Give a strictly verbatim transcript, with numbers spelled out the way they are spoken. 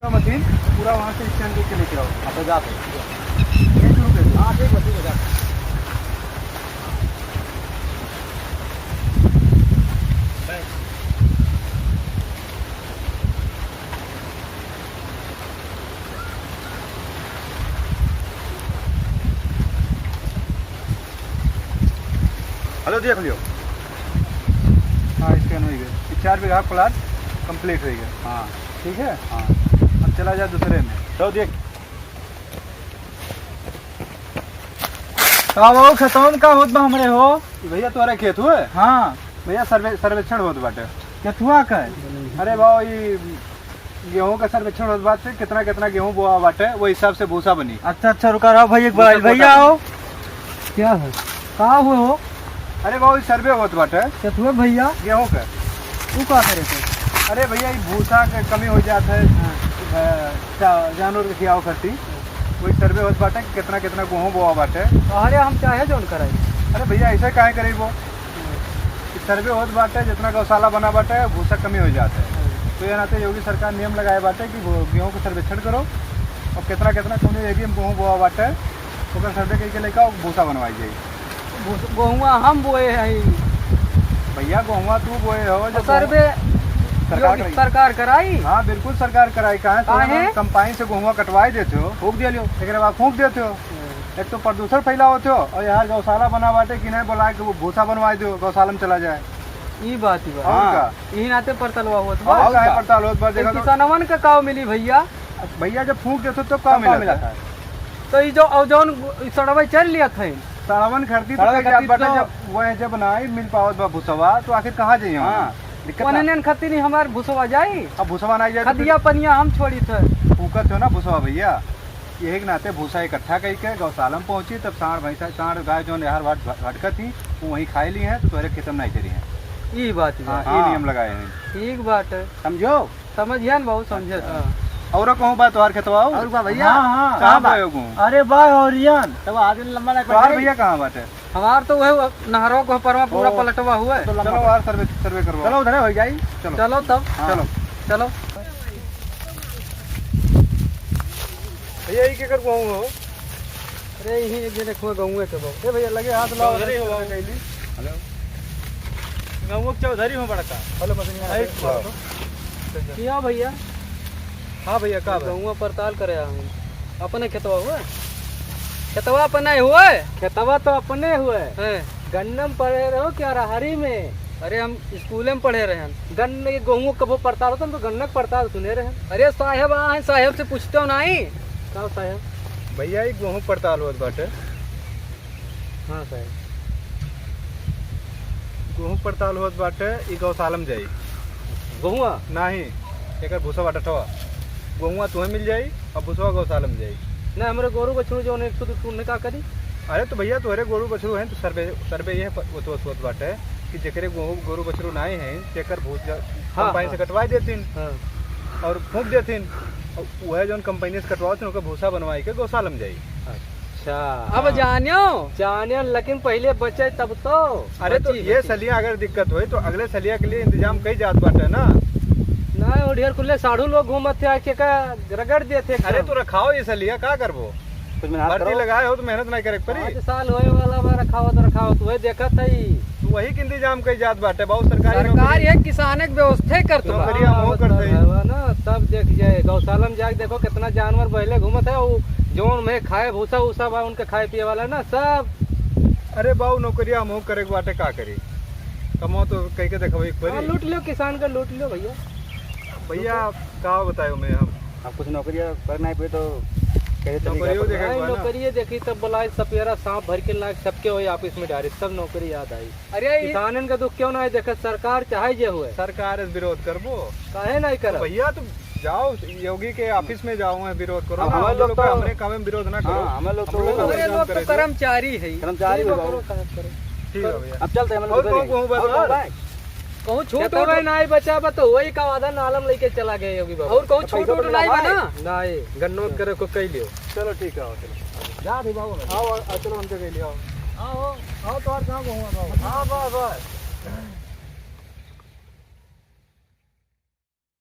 मशीन पूरा वहाँ से स्कैन करके लेके आओ। अच्छा, जाते हैं। यहीं शुरू कर दो। हाँ, ठीक है, ठीक है, जाते हैं। हेलो, देख लियो। हाँ, स्कैन हो गया। ये चार बीघा प्लाट कंप्लीट हो गया। हाँ। ठीक है? हाँ। अब चला जाए दूसरे में। चलो देख। का बाबू, खेतवा में का होत बा हमरे हो? ई भैया तोहरा खेत हुए? हाँ। भैया सर्वे-, सर्वेक्षण होत बाटे। केथुआ का है? अरे बाबू, ई गेहूं का सर्वेक्षण होत बाटे, कितना कितना गेहूं बोआ बाटे, वो हिसाब से भूसा बनी। अच्छा, अच्छा, रुका रहो भाई, एक बार भूसा भैया कोटा आओ। क्या है? का हुए हो? अरे बाबू, ई सर्वे होत बाटे। केथुआ भैया? गेहूं का। तू का करे थे? अरे भैया, ई भूसा के कमी हो जात है। हाँ। अ, चा-, जानवर के खियाव खातिर। वही सर्वे होत बाटे कि कितना कितना गेहूं बोआ बाटे। अरे हम चाहे जौन कराई। अरे भैया, ऐसे काहे करीबो? कि सर्वे होत बाटे, जितना गौशाला बना बाटे, भूसा कमी हो जात है। तो ये नाते योगी सरकार नियम लगाए बाटे कि वो गेहूं के सर्वेक्षण करो और कितना कितना कौन एरिया में गेहूं बोआ बाटे, ओकर सर्वे करके लेके आओ, भूसा बनवाई जाई। भूस-, गेहुआ हम बोए हई। भैया, गेहुआ तू बोए हो, तो जब सर्वे सरकार योगी कराई। सरकार कराई? हाँ, बिल्कुल सरकार कराई। काहे? काहे? कंपाइन से गेहुआ कटवाई देते हो, फूंक दिया लियो। एकरे बाद फूंक देते हो। एक तो प्रदूषण फैलावत हो और यहाँ गौशाला बना बाटे कि नहीं बोला कि वो भूसा बनवाई दो, गौशाला में चला जाए। ई बात बा। और हाँ। का? यही नाते पड़ताल हुआ होत बा। और और काहे का? पड़ताल होत बा? तो देखा तो किसानवन का काव मिली भैया? भैया, जब फूंक देते हो, तब का तब का मिला मिला था? था? तो ई जो, और जौन सड़वे चल लिया था, सड़वन खरती तो सड़वे कई जात खरती बाटे, तो जब वह जब ना आई मिल पावत बा भूसवा, तो आखिर कहाँ जाइए हम? हाँ। दिक्कत ना। वनने खत्ती नहीं हमार भूसवा जाई। अब भूसवा ना जाए तो खदिया फिर पनिया हम छोड़ी थे। फूकत हो ना भूसवा भैया, यही के नाते भूसा इकट्ठा कई के गौशाला में पहुँची, तब साँड़ भैंसा, साँड़ गाय जौन यार वाट भटकत ही, वो वहीं खाए ली हैं, तो तोहरे खेत में नहीं चरी हैं। ई बात बा। हाँ, ई हाँ। नियम लगाए हैं। ठीक बात है। समझो? समझियन बाबू, समझे। अच्छा। हाँ। औरो कहूँ बा तोहार खेतवा हो? और बा भैया? हाँ, हाँ। कहाँ कहाँ बा? बा एगो? अरे बा औरियन। तब आदमी लंबा ना तोहार पड़ जाए। भैया कहाँ बाटे? हमार तो वह नहरो को परमा पूरा ओ, पलटवा हुआ है। तो लंबा चलो पड़ यार, सर्वे, सर्वे करवाओ। चलो उधर हो जाई। चलो। चलो तब। हाँ। चलो। चलो। भैया, ई केकर गेहूं हो? अरे, यही एक जने खोए गेहूं के बा। ए भैया, लगे हाथ लाओ, चौधरी हो। कैली। हेलो। गेहूं के चौधरी हो बड़का। हेलो, मदनिया। अरे, किया भैया? हाँ भैया, का बा? गेहुआ पड़ताल करे हम। अपने खेतवा हुए? खेतवा अपने हुए? खेतवा तो अपने हुए। हैं। गन्ना में पढ़े रहो कि अरहरी में? अरे, हम स्कूले में पढ़े रहे हैं। गन्ना के गेहूं कबो पड़ताल होता, हम तो गन्ना के पड़ताल सुने रहे हैं। अरे साहेब, आ हैं, साहेब से पूछते हो नहीं? का साहेब? भैया, ई गेहूं पड़ताल होत बाटे। हाँ साहेब। गेहूं पड़ताल होत बाटे, ई गौशाला में जाई। गेहुआ? नाही, एकर भूसा बाटे ठवा। गेहुआ तुहे मिल जाई और भूसवा गौशाला में जाई। ना, हमरे गोरू बछरू जौन एक सौ दो टून का करी? अरे तो भैया, तोहरे गोरू बछरू हैं तो सर्वे, सर्वे ये प-, वो तो सोच बाटे कि जेकरे गो-, गोरू बछरू नाही हैं, तेकर भूसा हाँ, कंपाइन हाँ। से कटवाई देथिन हाँ। और फूंक देथिन। और वह जौन कंपाइन से कटवावत हैं, ओकर भूसा बनवाई के गौशाला में जाई। अच्छा। अच्छा। अब हाँ। जान्यो? जान्यो, लेकिन पहिले बचे तब तो। अरे तो बची, ये बची। सलिया अगर दिक्कत होई तो अगले सलिया के लिए इंतजाम कई जात बाटे ना। ना, वो ढेर कुल्ले साढ़ू लोग घूमत थे, आके का रगड़ देते अरे एकदम। तो रखाओ ये सलिया, का करबो? कुछ मेहनत भर्ती करो। लगाए हो तो मेहनत नहीं करे के पड़ी। पाँच साल होए वाला बा, रखाओ तो रखाओ, तो वही देखत है। तो वही के इंतजाम कई जात बाटे, बहुत सरकारी सरकार नौकरी। ये किसाने के व्यवस्था करत बा। नौकरिया हाँ, मोह करत है। है ना, तब देख जाए, गौशाला में जाके देखो कितना जानवर बहले घूमत है, वो जौन में खाए भूसा उसा बा, उनके खाए पिए वाला ना सब। अरे बाऊ, नौकरिया मोह करे के बाटे, का करी? कमाओ तो कह के देखो एक बारी। हाँ, लूट लो, किसान का लूट लो भैया। भैया, का बतायो मैं हम? अब कुछ नौकरिया करना है कोई तो कैसे तरीका नौकरियों पर देखे भाई, के बा ना। नौकरिये देखी तब बोला सपेरा सांप भर के लाग सबके वही ऑफिस में डायरेक्ट सब नौकरी याद आई। अरे, ये किसानन का दुख क्यों ना है? देखा, सरकार चाहे जे हुए। सरकार इस विरोध करबो। काहे नहीं तो करब? भैया, तुम जाओ योगी के ऑफिस में जाओ, वहाँ विरोध करो अब ना। हमारे हम लोग लोग तो का हमरे काम में विरोध ना करो। हाँ, हमारे लोग हम तो लोग का हमारे काम लोग तो करे दो। कर्मचारी है। कर्मचारी ये है लोग बाबू। करो, काम करो। ठीक है भैया। अब चलते हैं, हम लोग और घरे। कौन, कौन, और बस? कौन भाई? कहूँ छूट खेतवा उट में नाई बचा बा, तो वही का आधा नालम लेके चला गए योगी बाबा। और कहूँ तो छूट पैसा उट तो नाई बा मिला ना? भाई। नाई, गन्नौत करे को कई लियो। चलो ठीक है, आओ, चलो। जा रे बाबू। आओ, आओ, चलो, हम तो कई लियो। आओ, आओ, तो और कहाँ कहूँ, आओ। हाँ, बस, बस।